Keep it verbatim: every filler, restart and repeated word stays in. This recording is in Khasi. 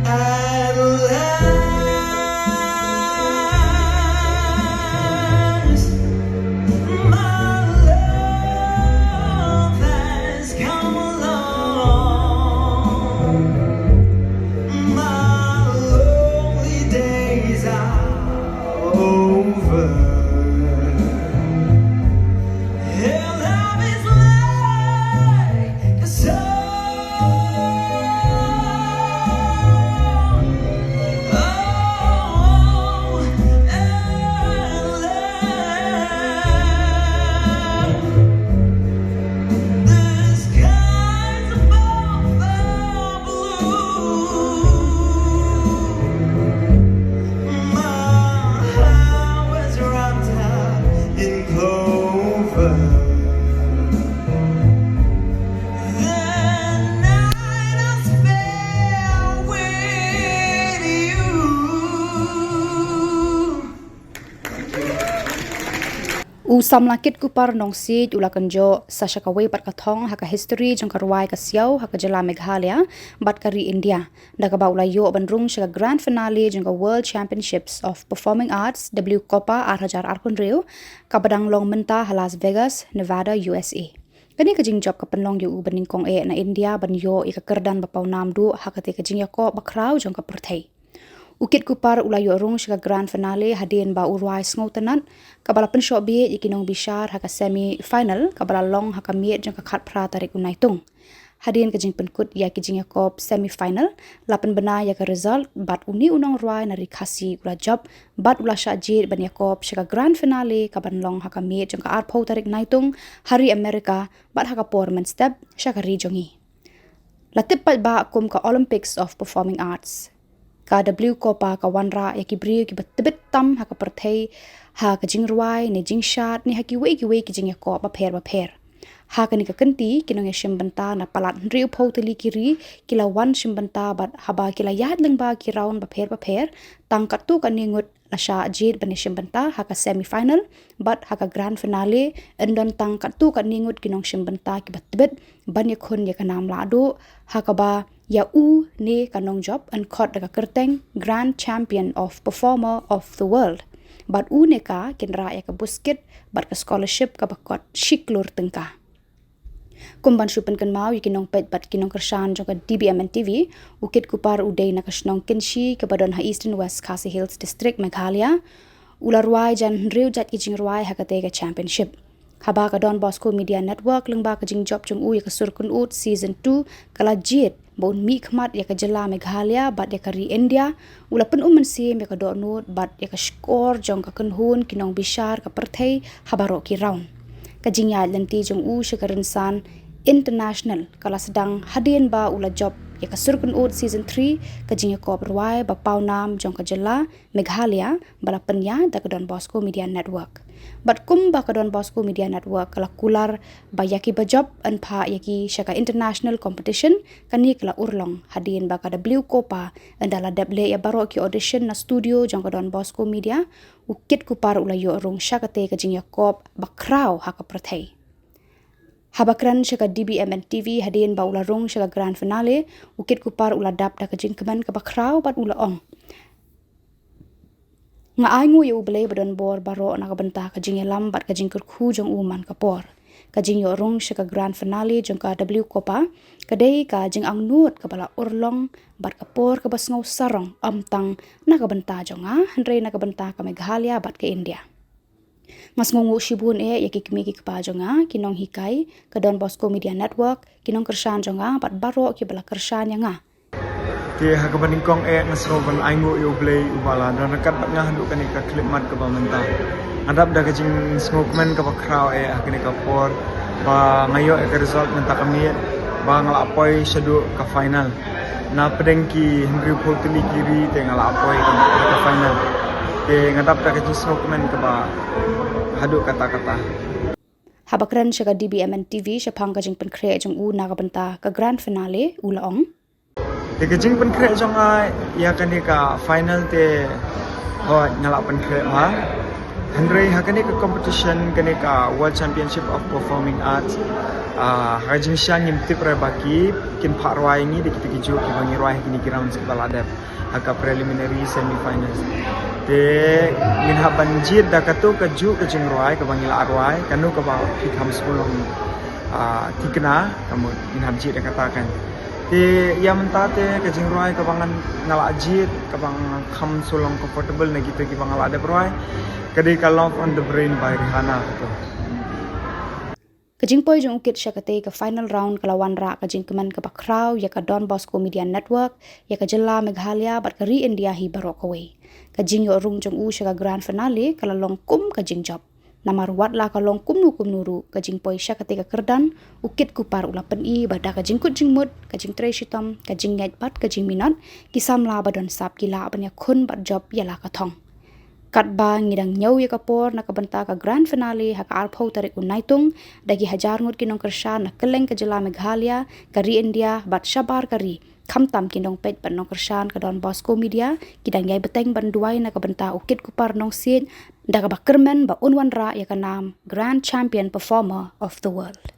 At last, my love has come along. My lonely days are over. Her love is like a song. Oh, at last, the skies above are blue. My heart was wrapped up in clover. The night I spent with you. U samla Kitkupar Nongsiej u la kynjoh sa sha kawei pat ka thong ha ka history jong ka rwai ka siaw ha ka jylla Meghalaya bad ka ri India, da kaba u la ïoh ban rung sha ka grand finale jong ka World Championships of Performing Arts, W COPA, ar hajar arphew hynriew, kaba dang long mynta ha Las Vegas, Nevada, U S A. Kane ka jingjop ka pynlong ïa u ba nyngkong eh na India ban ïoh ïa ka kyrdan ba pawnam duh ha kata ka jingïakop ba khraw jong ka pyrthei. U Kitkupar u la ïoh rung sha ka grand finale hadien ba u rwai sngewtynnat, kaba la pynshoh bieit ïa ki nongbishar ha ka semi final, kaba la long ha ka miet jong ka khatphra tarik u Naitung. Hadien ka jingpynkut ïa ki jingïakop semi final, la pynbna ïa ka result bad une u nongrwai na ri Khasi u la jop bad u la shah jied ban ïakop sha ka grand finale, kaban long ha ka miet jong ka arphew tarik Naitung ha ri Amerika, bad ha ka por mynstep sha ka ri jong ngi. La tip paidbah kum ka Olympics of Performing Arts. Ka W COPA ka wanrah ïa ki briew kiba tbit tam ha ka pyrthei ha ka jingrwai ne jingshad ne ha kiwei kiwei ki jingïakop bapher bapher. Ha kane ka kynti, ki nongïashim bynta na palat hynriewphew tylli ki ri ki la wan shim bynta bad haba ki la ïaid lyngba ki round bapher bapher, tang katto katne ngut la shah jied ban ïashim bynta ha ka semi final bad ha ka grand finale, yn don tang katto katne ngut ki nongshim bynta kiba tbit ban ïakhun ïa ka nam lahduh, ha kaba ïa u ne ka nongjop yn khot da ka kyrteng Grand Champion of Performer of the World. Bad u ne ka kin rah ïa ka buskit bad ka scholarship kaba kot shi klur tyngka. Kum ban shu pynkynmaw ïa ki nongpeit bad ki nongkyrshan jong ka D B M N T V, u Kitkupar u dei na ka shnong Kynshi kaba don ha Eastern West Khasi Hills District, Meghalaya. U la rwai jan hynriew jait ki jingrwai ha kata ka championship. Haba ka Don Bosco Media Network lyngba ka jingjop jong u ïa ka Sur Kynnoh season two ka la jied ba un mihkhmat ïa ka jylla Meghalaya bad ïa ka ri India, u la pynum mynsiem ïa ka dohnud bad ïa ka shkor jong ka kynhun ki nongbishar ka pyrthei ha baroh ki round. Ka jingïaid lynti jong u sha ka rynsan international ka la sdang hadien ba u la jop ïa ka Sur Kynnoh season three, ka jingïakop rwai ba pawnam jong ka jylla Meghalaya, ba la pynïaid da ka Don Bosco Media Network. Bad kumba ka Don Bosco Media Network ka la kular ba ïa kiba jop yn phah ïa ki sha ka international competition, kane ka la urlong hadien ba ka W COPA ynda la dep leh ïa baroh ki audition na studio jong ka Don Bosco Media, u Kitkupar u la ïoh rung sha kata ka jingïakop ba khraw ha ka pyrthei. Haba kren sha ka D B M N T V hadien ba u la rung sha ka grand finale, u Kitkupar u la dap da ka jingkmen kaba khraw bad u la ong: Nga ainguh ïa U Blei badonbor baroh na ka bynta ka jingïalam bad ka jingkyrkhu jong u man ka por. Ka jingïoh rung sha ka grand finale jong ka W COPA ka dei ka jingangnud kaba la urlong bad ka por kaba sngewsarong, ym tang na ka bynta jong nga hynrei na ka bynta ka Meghalaya bad ka India. Nga sngewnguh shibun eh ïa ki kmie ki kpa jong nga, ki nonghikai, ka Don Bosco Media Network, ki nongkyrshan jong nga bad baroh kiba la kyrshan ïa nga. Te ha kaba nyngkong eh nga sngew ban ainguh ïa U Blei uba la don ryngkat bad nga haduh kane ka khyllipmat kaba mynta. Nga dap da ka jingsngewkmen kaba khraw eh ha kane ka por ba nga ïoh ïa ka result mynta ka miet ba nga la poi shaduh ka final. Na pdeng ki hynriewphew tylli ki ri te nga la poi ka, ka final. Te nga dap da ka jingsngewkmen kaba haduh katta katta. Haba kren sha ka D B M N T V shaphang ka jingpynkhreh jong u na ka bynta ka grand finale, u la ong: Te ka jingpynkhreh jong nga ïa kane ka final te, hooid, nga la pynkhreh bha. Hynrei ha kane ka competition, kane ka World Championship of Performing Arts, ah, ha ka jingshisha ngim tip re ba ki kin phah rwai ngi da kita ki juh kiba ngi rwai ha kine ki rounds kiba la dep ha ka preliminary, semi-finals. Te ngin hap ban jied da kato ka juh ka jingrwai kaba ngi la rwai, kano kaba phi kham sngewlong, ah, thikna, ka mut ngin hap jied da kata kan. Te ïa mynta te ka jingrwai kaba ngan, nga la jied, kaba nga kham sngewlong comfortable na kita kiba nga la dep rwai, ka dei ka Love on the Brain by Rihanna kato. Ka jingpoi jong u Kit sha katei ka final round ka la wanrah ka jingkmen kaba khraw ïa ka Don Bosco Media Network, ïa ka jylla Meghalaya bad ka ri India hi baroh kawei. Ka jingïoh rung jong u sha ka grand finale ka la long kum ka jingjop. Namar wat la ka long kumno kumno ruh, ka jingpoi sha katei ka kyrdan, u Kit Kupar u la pyni ba da ka jingkut jingmut, ka jingtrei shitom, ka jingngeit bad ka jingminot, ki samla ba don sap ki lah ban ïakhun bad jop ïa la ka thong. Katba ngi dang ñiew ïa ka por na ka bynta ka grand finale ha ka arphew tarik u Naitung, da ki hajar ngut ki nongkyrshan na kylleng ka jylla Meghalaya, ka ri India bad shabar ka ri, khamtam ki nongpeit bad nongkyrshan ka Don Bosco Media, ki dang ïai bteng ban duwai na ka bynta u Kit Kupar Nongsiej, da kaba kyrmen ba un wanrah ïa ka nam Grand Champion Performer of the World.